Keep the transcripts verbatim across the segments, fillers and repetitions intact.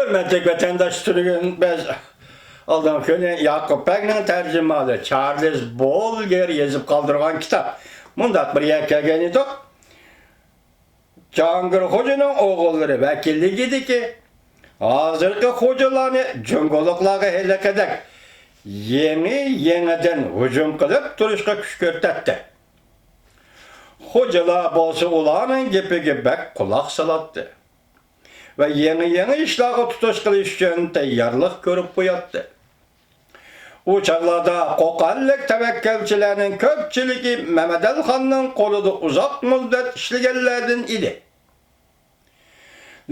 ھۆرمەتلىك ۋەتەنداش، تۈنۈگۈن بىز ئالدىنقى كۈنى ياقۇپ بەگنىڭ تەرجىمىھالى چارلىز بولگېر يېزىپ قالدۇرغان كىتاب مۇنداق بىر يەرگە كەلگەن ئىدۇق. جاھانگىر خوجىنىڭ ئوغۇللىرى ۋەكىللىكىدىكى ھازىرقى خوجىلارنى جۇڭگولۇقلارغا ھېلىقىدەك يېڭى-يېڭىدىن ھۇجۇم قىلىپ تۇرۇشقا كۈچ كۆرسەتتى. خوجىلار بولسا ئۇلارنىڭ گېپىگە بەك قۇلاق سالاتتى ۋە يېڭى-يېڭى ئىشلارغا تۇتۇش قىلىش ئۈچۈن تەييارلىق كۆرۈپ قوياتتى. ئۇ چاغلاردا قوقەنلىك تەۋەككەلچىلەرنىڭ كۆپچىلىكى مەمەدئەلىخاننىڭ قولىدا ئۇزاق مۇددەت ئىشلىگەنلەردىن ئىدى.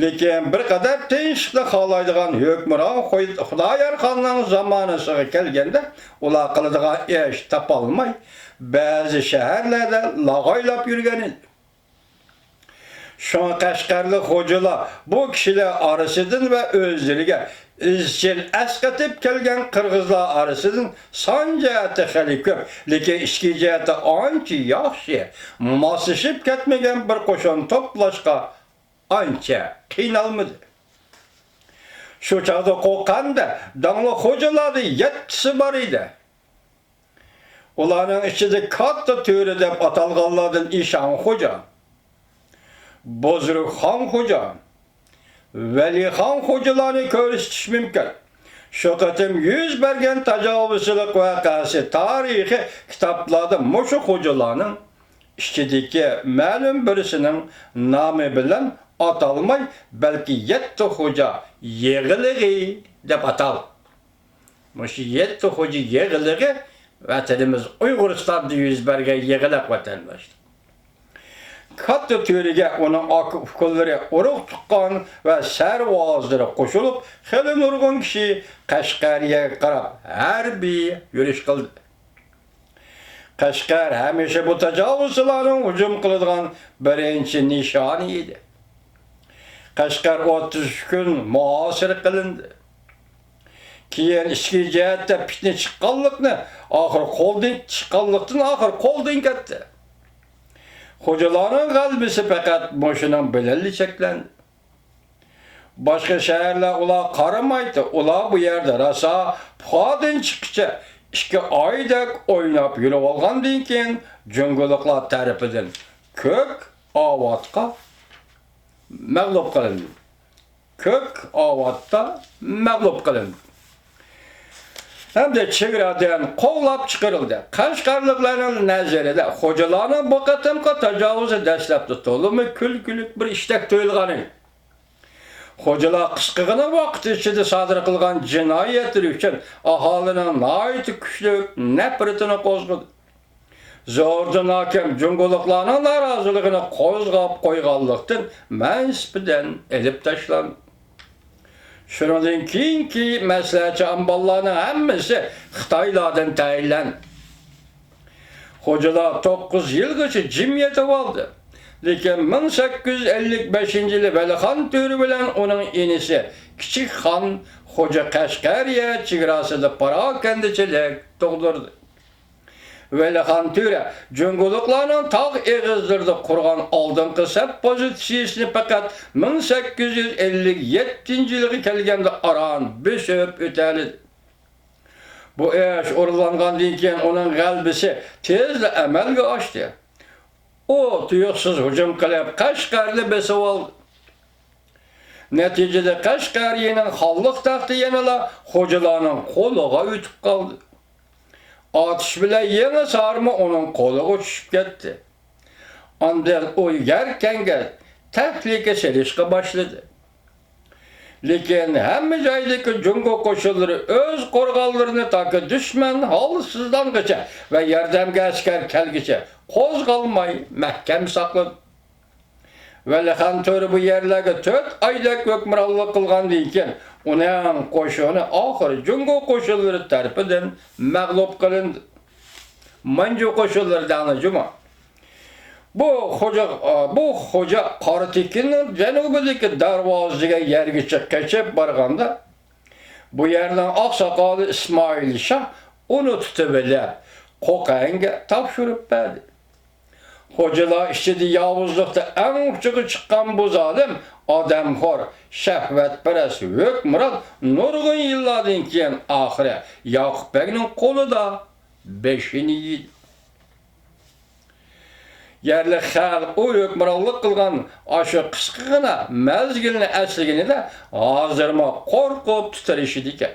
لېكىن بىر قەدەر تىنچلىقنى خالايدىغان ھۆكۈمران خۇي-، خۇدايارخاننىڭ زامانىسىغا كەلگەندە، ئۇلار قىلىدىغان ئىش تاپالماي، بەزى شەھەرلەردە لاغايلاپ يۈرگەن ئىدى. شۇڭا قەشقەرلىك خوجىلار بۇ كىشىلەر ئارىسىدىن ۋە ئۆزلىرىگە ئىزچىل ئەسقېتىپ كەلگەن قىرغىزلار ئارىسىدىن سان جەھەتتە خېلى كۆپ، لېكىن ئىچكى جەھەتتە ئانچە ياخشى ماسلىشىپ كەتمىگەن بىر قوشۇن توپلاشقا ئانچە قىينالمىدى. شۇ چاغدا قوقەندە داڭلىق خوجىلاردىن يەتتىسى بار ئىدى. ئۇلارنىڭ ئىچىدە كاتتا تۆرە دەپ ئاتالغانلاردىن ئىشان خوجا، بۇزرۇكخان خوجا، ۋەلىخان خوجىلارنى كۆرسىتىش مۇمكىن. شۇ قېتىم يۈز بەرگەن تاجاۋۇزچىلىق ۋەقەسى تارىخىي كىتابلاردا مۇشۇ خوجىلارنىڭ ئىچىدىكى مەلۇم بىرسىنىڭ نامى بىلەن ئاتالماي، بەلكى يەتتە خوجا يىغىلىغى دەپ ئاتال. مۇشۇ يەتتە خوجا يىغىلىقى ۋەتىنىمىز ئۇيغۇرىستاندا يۈز بەرگەن يىغىلىق، ۋەتەنداشلار. كاتتا تۆرىگە ئۇنىڭ ئاكا-ئۇكىلىرى، ئۇرۇق-تۇغقان ۋە سەرۋازلىرى قوشۇلۇپ، خېلى نۇرغۇن كىشى قەشقەرىيەگە قاراپ ھەربىي يۈرۈش قىلدى. قەشقەر ھەمىشە بۇ تاجاۋۇزچىلارنىڭ ھۇجۇم قىلىدىغان بىرىنچى نىشانى ئىدى. قەشقەر ئوتتۇز ئۈچ كۈن مۇھاسىرە قىلىندى. كېيىن ئىچكى جەھەتتە پىتنە چىققانلىقنى ئاخىر قولدىن، چىققانلىقتىن ئاخىر قولدىن كەتتى. خوجىلارنىڭ غەلىبىسى پەقەت مۇشۇنىڭ بىلەنلا چەكلەندى. باشقا شەھەرلەر ئۇلارغا قارىمايتتى. ئۇلار بۇ يەردە راسا پۇخادىن چىققىچە ئىككى ئايدەك ئويناپ يۈرۈۋالغاندىن كېيىن، جۇڭگولۇقلار تەرىپىدىن كۆك ئاۋاتقا مەغلۇپ قىلىندى. كۆك ئاۋاتتا مەغلۇپ قىلىندى ھەمدە چېگرادىن قوغلاپ چىقىرىلدى. قەشقەرلىكلەرنىڭ نەزىرىدە خوجىلارنىڭ بۇ قېتىمقى تاجاۋۇزى دەسلەپتە تولىمۇ كۈلكىلىك بىر ئىشتەك تۇيۇلغان ئىدى. خوجىلار قىسقىغىنە ۋاقىت ئىچىدە سادىر قىلغان جىنايەتلىرى ئۈچۈن ئاھالىنىڭ ناھايىتى كۈچلۈك نەپرىتىنى قوزغىدى. زوردۇن ھاكىم جۇڭگولۇقلارنىڭ نارازىلىقىنى قوزغاپ قويغانلىقتىن، مەنسىپىدىن ئېلىپ تاشلاندى. شۇنىڭدىن كېيىنكى مەسلىھەتچى ئامباللارنىڭ ھەممىسى خىتايلاردىن تەيىنلەندى. خوجىلار توققۇز يىلغىچە جىم يېتىۋالدى. لېكىن مىڭ سەككىز يۈز ئەللىك بەشىنچى يىلى ۋەلىخان تۆرە بىلەن ئۇنىڭ ئىنىسى كىچىك خان خوجا قەشقەرىيە چېگراسىدا پاراكەندىچىلىك تۇغدۇردى. ۋەلىخان تۆرە جۇڭگولۇقلارنىڭ تاغ ئېغىزلىرىدا قۇرغان ئالدىنقى سەپ پوزىتسىيىسىنى پەقەت مىڭ سەككىز يۈز ئەللىك يەتتىنچى يىلغا كەلگەندە ئاران بۆسۈپ ئۆتەلىدى. بۇ ئىش ئورۇنلانغاندىن كېيىن ئۇنىڭ غەلىبىسى تېزلا ئەمەلگە ئاشتى. ئۇ تۇيۇقسىز ھۇجۇم قىلىپ، قەشقەرنى بېسىۋالدى. نەتىجىدە قەشقەرىيىنىڭ خانلىق تەختى يەنىلا خوجىلارنىڭ قولىغا ئۆتۈپ قالدى. ئاتۇش بىلەن يېڭى سارمۇ ئۇنىڭ قولىغا چۈشۈپ كەتتى. ئاندىن ئۇ يەركەنگە تەھلىكە سېلىشقا باشلىدى. لېكىن ھەممە جايدىكى جۇڭگو قوشۇنلىرى ئۆز قورغانلىرىنى تاكى دۈشمەن ھالسىزلانغىچە ۋە ياردەمگە ئەسكەر كەلگۈچە قوزغالماي مەھكەم ساقلىدى. ۋەلىخان تۆرە بۇ يەرلەرگە تۆت ئايدەك ھۆكۈمرانلىق قىلغاندىن كېيىن، ئۇنىڭ قوشۇنى ئاخىرى جۇڭگو قوشۇنلىرى تەرىپىدىن مەغلۇپ قىلىندى. مانجۇ قوشۇنلىرى دەڭلى جۇما. بۇ خوجا، بۇ خوجا قارا تېكىننىڭ جەنۇبىدىكى دەرۋازا دېگەن يەرگىچە قېچىپ بارغاندا، بۇ يەرنىڭ ئاقساقالى ئىسمائىل شاھ ئۇنى تۇتۇۋېلىپ، قوقەنگە تاپشۇرۇپ بەردى. خوجىلار ئىچىدە ياۋۇزلۇقتا ئەڭ ئۇچىغا چىققان بۇ زالىم، ئادەمخور، شەھۋەتپەرەس ھۆكۈمران نۇرغۇن يىللاردىن كېيىن ئاخىرى ياقۇپ بەگنىڭ قولىدا بېشىنى يېدى. يەرلىك خەلق ئۇ ھۆكۈمرانلىق قىلغان ئاشۇ قىسقىغىنا مەزگىلنى ئەسلىگىنىدە ھازىرمۇ قورقۇپ تىترىشىدىكەن.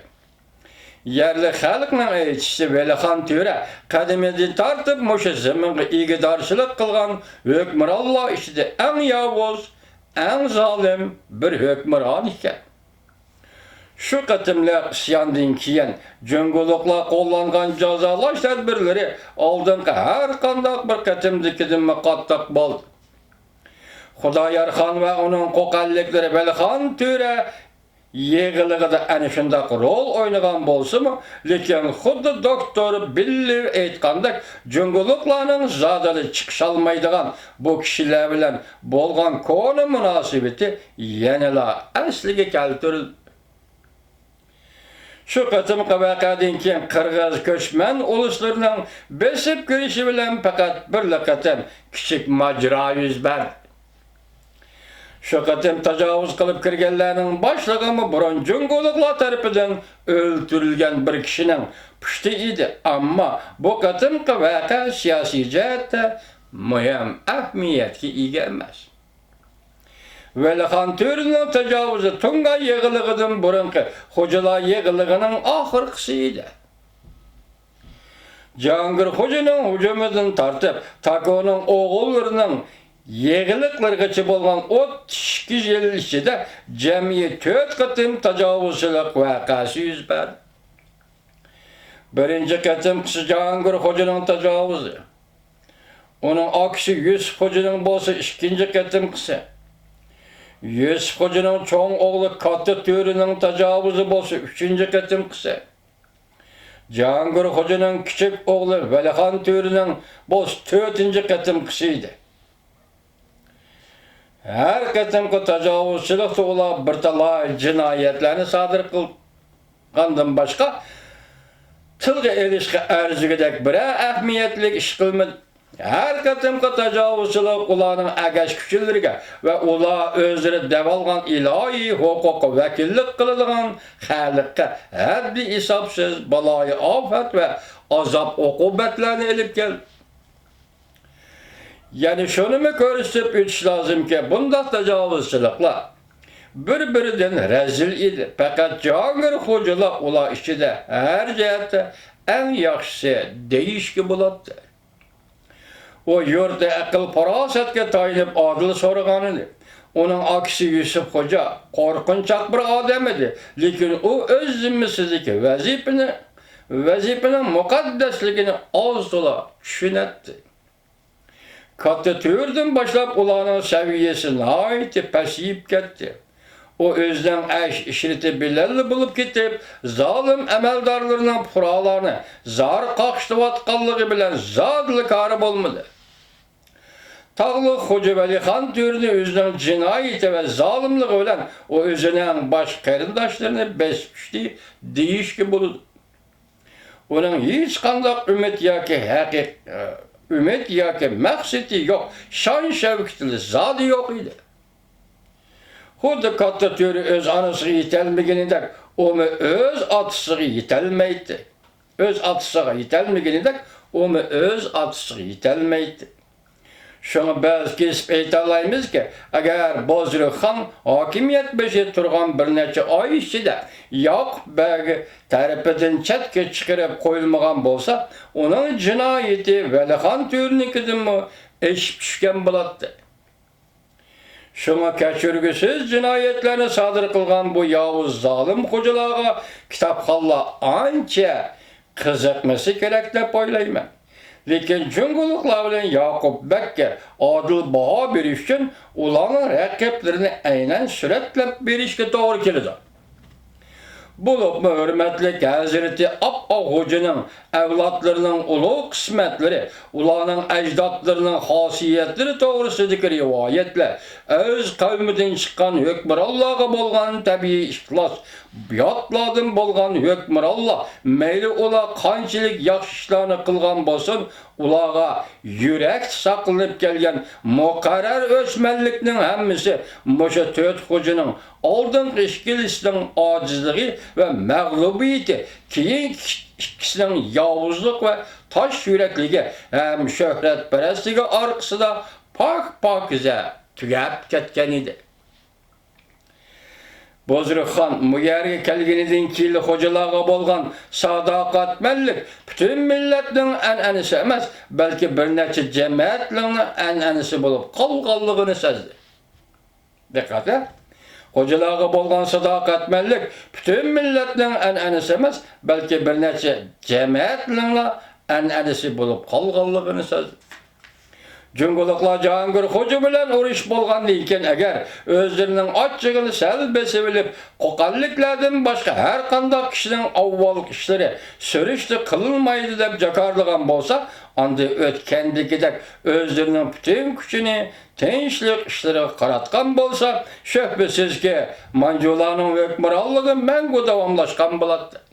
يەرلىك خەلقنىڭ ئېيتىشىچە، ۋەلىخان تۆرە قەدىمىدىن تارتىپ مۇشۇ زېمىنغا ئىگىدارچىلىق قىلغان ھۆكۈمرانلار ئىچىدە ئەڭ ياۋۇز، ئەڭ زالىم بىر ھۆكۈمران ئىكەن. شۇ قېتىملىق ئىسياندىن كېيىن جۇڭگولۇقلار قوللانغان جازالاش تەدبىرلىرى ئالدىنقى ھەر قانداق بىر قېتىمدىكىدىنمۇ قاتتىق بولدى. خۇدايارخان ۋە ئۇنىڭ قوقەنلىكلىرى ۋەلىخان تۆرە يېغىلىقىدا ئەنە شۇنداق رول ئوينىغان بولسىمۇ، لېكىن خۇددى دوكتور بىللى ئېيتقاندەك، جۇڭگولۇقلارنىڭ زادىلا چىقىشالمايدىغان بۇ كىشىلەر بىلەن بولغان كونا مۇناسىۋىتى يەنىلا ئەسلىگە كەلتۈرۈلدى. شۇ قېتىمقى ۋەقەدىن كېيىن قىرغىز كۆچمەن ئۇلۇسلىرىنىڭ بېسىپ كىرىشى بىلەن پەقەت بىرلا قېتىم كىچىك ماجىرا يۈز بەردى. شۇ قېتىم تاجاۋۇز قىلىپ كىرگەنلەرنىڭ باشلىقىمۇ بۇرۇن جۇڭگولۇقلار تەرىپىدىن ئۆلتۈرۈلگەن بىر كىشىنىڭ پۇشتى ئىدى. ئەمما بۇ قېتىمقى ۋەقە سىياسىي جەھەتتە مۇھىم ئەھمىيەتكە ئىگە ئەمەس. ۋەلىخان تۆرىنىڭ تاجاۋۇزى تۇڭگان يېغىلىقىدىن بۇرۇنقى خوجىلار يېغىلىقىنىڭ ئاخىرقىسى ئىدى. جاھانگىر خوجىنىڭ ھۇجۇمىدىن تارتىپ، تاكونىڭ ئوغۇللىرىنىڭ يېغىلىقلىرىغىچە بولغان ئوتتۇز ئىككى يىل ئىچىدە جەمئىي تۆت قېتىم تاجاۋۇزچىلىق ۋەقەسى يۈز بەردى. بىرىنچى قېتىمقىسى جاھانگىر خوجىنىڭ تاجاۋۇزى. ئۇنىڭ ئاكىسى يۈسۈپ خوجىنىڭ بولسا ئىككىنچى قېتىمقىسى. يۈسۈپ خوجىنىڭ چوڭ ئوغلى كاتتا تۆرىنىڭ تاجاۋۇزى بولسا ئۈچىنچى قېتىمقىسى. جاھانگىر خوجىنىڭ كىچىك ئوغلى ۋەلىخان تۆرىنىڭ بولسا تۆتىنچى قېتىمقىسى ئىدى. ھەر قېتىمقى تاجاۋۇزچىلىقتا ئۇلار بىر تالاي جىنايەتلەرنى سادىر قىلغاندىن باشقا، تىلغا ئېلىشقا ئەرزىگۈدەك بىرەر ئەھمىيەتلىك ئىش قىلمىدى. ھەر قېتىمقى تاجاۋۇزچىلىق ئۇلارنىڭ ئەگەشكۈچىلىرىگە ۋە ئۇلار ئۆزلىرى دەۋالغان ئىلاھىي ھوقۇققا ۋەكىللىك قىلىدىغان خەلققە ھەددى-ھېسابسىز بالايىئاپەت ۋە ئازاب-ئوقۇبەتلەرنى ئېلىپ كەلدى. يەنە شۇنىمۇ كۆرسىتىپ ئۆتۈش لازىمكى، بۇنداق تاجاۋۇزچىلىقلار بىر-بىرىدىن رەزىل ئىدى. پەقەت جاھانگىر خوجىلا ئۇلار ئىچىدە ھەر جەھەتتە ئەڭ ياخشىسى دېيىشكە بولاتتى. ئۇ يۇرتتا ئەقىل-پاراسەتكە تايىنىپ ئادىل سورىغانىدى. ئۇنىڭ ئاكىسى يۈسۈپ خوجا قورقۇنچاق بىر ئادەم ئىدى، لېكىن ئۇ ئۆز زىممىسىدىكى ۋەزىپىنى، ۋەزىپىنىڭ مۇقەددەسلىكىنى ئاز-تولا چۈشىنەتتى. كاتتا تۆرىدىن باشلاپ ئۇلارنىڭ سەۋىيەسى ناھايىتى پەسىيىپ كەتتى. ئۇ ئۆزىنىڭ ئەش-ئىشرىتى بىلەنلا بولۇپ كېتىپ، زالىم ئەمەلدارلىرىنىڭ پۇقرالارنى زار قاقشىتىۋاتقانلىقى بىلەن زادىلا كارى بولمىدى. تاغلىق خوجا ۋەلىخان تۆرىنى ئۆزىنىڭ جىنايىتى ۋە زالىملىقى بىلەن ئۇ ئۆزىنىڭ باشقا قېرىنداشلىرىنى بېسىپ چۈشتى دېيىشكە بولىدۇ. ئۇنىڭ ھېچقانداق ئۈمىد ياكى ھەقىق-، ئۈمىد ياكى مەقسىتى يوق، شان-شەۋكىتى زادى يوق ئىدى. خۇددى كاتتا تۆرە ئۆز ئانىسىغا يېتەلمىگىنىدەك، ئۇمۇ ئۆز ئاتىسىغا يېتەلمەيتتى. ئۆز ئاتىسىغا يېتەلمىگىنىدەك، ئۇمۇ ئۆز ئاتىسىغا يېتەلمەيتتى. شۇڭا بىز كېسىپ ئېيتالايمىزكى، ئەگەر بازرۇخ خان ھاكىمىيەت بېشىدا تۇرغان بىر نەچچە ئاي ئىچىدە ياقۇپ بەگ تەرىپىدىن چەتكە چىقىرىپ قويۇلمىغان بولسا، ئۇنىڭ جىنايىتى ۋەلىخان تۆرىنىڭكىدىنمۇ ئېشىپ چۈشكەن بولاتتى. شۇڭا كەچۈرگۈسىز جىنايەتلەرنى سادىر قىلغان بۇ ياۋۇز زالىم خوجىلارغا كىتابخانلار ئانچە قىزىقمىسا كېرەك دەپ ئويلايمەن. لېكىن جۇڭگولۇقلار بىلەن ياقۇپ بەگكە ئادىل باھا بېرىش ئۈچۈن ئۇلارنىڭ رەقىبلىرىنى ئەينەن سۈرەتلەپ بېرىشكە توغرا كېلىدۇ. بولۇپمۇ ھۆرمەتلىك ھەزرىتى ئاپئاق خوجىنىڭ ئەۋلادلىرىنىڭ ئۇلۇغ قىسمەتلىرى، ئۇلارنىڭ ئەجدادلىرىنىڭ خاسىيەتلىرى توغرىسىدىكى رىۋايەتلەر، ئۆز قەۋمىدىن چىققان ھۆكۈمرانلارغا بولغان تەبىئىي ئىخلاس، ياتلاردىن بولغان ھۆكۈمرانلار، مەيلى ئۇلار قانچىلىك ياخشى ئىشلارنى قىلغان بولسۇن، ئۇلارغا يۈرەكتە ساقلىنىپ كەلگەن مۇقەررەر ئۆچمەنلىكنىڭ ھەممىسى مۇشۇ تۆت خوجىنىڭ ئالدىنقى ئىككىلىسىنىڭ ئاجىزلىقى ۋە مەغلۇبىيىتى، كېيىنكى ئىككىسىنىڭ ياۋۇزلۇق ۋە تاش يۈرەكلىكى ھەم شۆھرەتپەرەسلىكى ئارقىسىدا پاك-پاكىزە تۈگەپ كەتكەن ئىدى. بۇزرۇقخان بۇ يەرگە كەلگىنىدىن كېيىن خوجىلارغا بولغان ساداقەتمەنلىك پۈتۈن مىللەتنىڭ ئەنئەنىسى ئەمەس، بەلكى بىر نەچچە جەمەتنىڭ ئەنئەنىسى بولۇپ قالغانلىقىنى سەزدى. دىققەت! خوجىلارغا بولغان ساداقەتمەنلىك پۈتۈن مىللەتنىڭ ئەنئەنىسى ئەمەس، بەلكى بىر نەچچە جەمەتنىڭلا ئەنئەنىسى بولۇپ قالغانلىقىنى سەزدى. جۇڭگولۇقلار جاھانگىر خوجا بىلەن ئۇرۇش بولغاندىن كېيىن، ئەگەر ئۆزلىرىنىڭ ئاچچىقىنى سەل بېسىۋېلىپ، قوقەنلىكلەردىن باشقا ھەر قانداق كىشىنىڭ ئاۋۋالقى ئىشلىرى سۈرۈشتە قىلىنمايدۇ دەپ جاكارلىغان بولسا، ئاندىن ئۆتكەندىكىدەك ئۆزلىرىنىڭ پۈتۈن كۈچىنى تىنچلىق ئىشلىرىغا قاراتقان بولسا، شۈبھىسىزكى، مانجۇلارنىڭ ھۆكۈمرانلىقى مەڭگۈ داۋاملاشقان بولاتتى.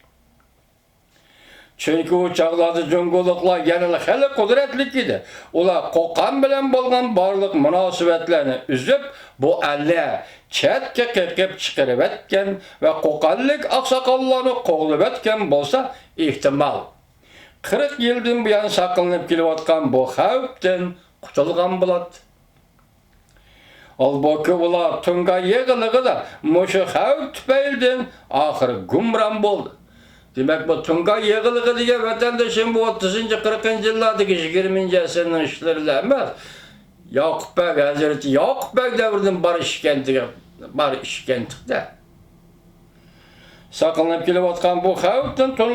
چۈنكى ئۇ چاغلاردا جۇڭگولۇقلار يەنىلا خېلى قۇدرەتلىك ئىدى. ئۇلار قوقەن بىلەن بولغان بارلىق مۇناسىۋەتلەرنى ئۈزۈپ، بۇ ئەلنى چەتكە قېقىپ چىقىرىۋەتكەن ۋە قوقەنلىك ئاقساقاللارنى قوغلىۋەتكەن بولسا، ئېھتىمال، قىرىق يىلدىن بۇيان ساقلىنىپ كېلىۋاتقان بۇ خەۋپتىن قۇتۇلغان بولاتتى. ھالبۇكى، ئۇلار تۇڭگان يېغىلىقىدا مۇشۇ خەۋپ تۈپەيلىدىن ئاخىرى گۇمران بولدى. دېمەك، بۇ تۇڭگان يېغىلىقى دېگەن ۋەتەندىشىم بۇ ئوتتۇزىنچى، قىرىقىنچى يىللاردىكى يىگىرمىنچى ئەسىرنىڭ ئىشلىرىلا ئەمەس، ياقۇپ بەگ، ھەزرىتى ياقۇپ بەگ دەۋرىدىن بار ئىشكەنتىقى، بار ئىشكەنتىقتە. ساقلىنىپ كېلىۋاتقان بۇ خەۋپتىن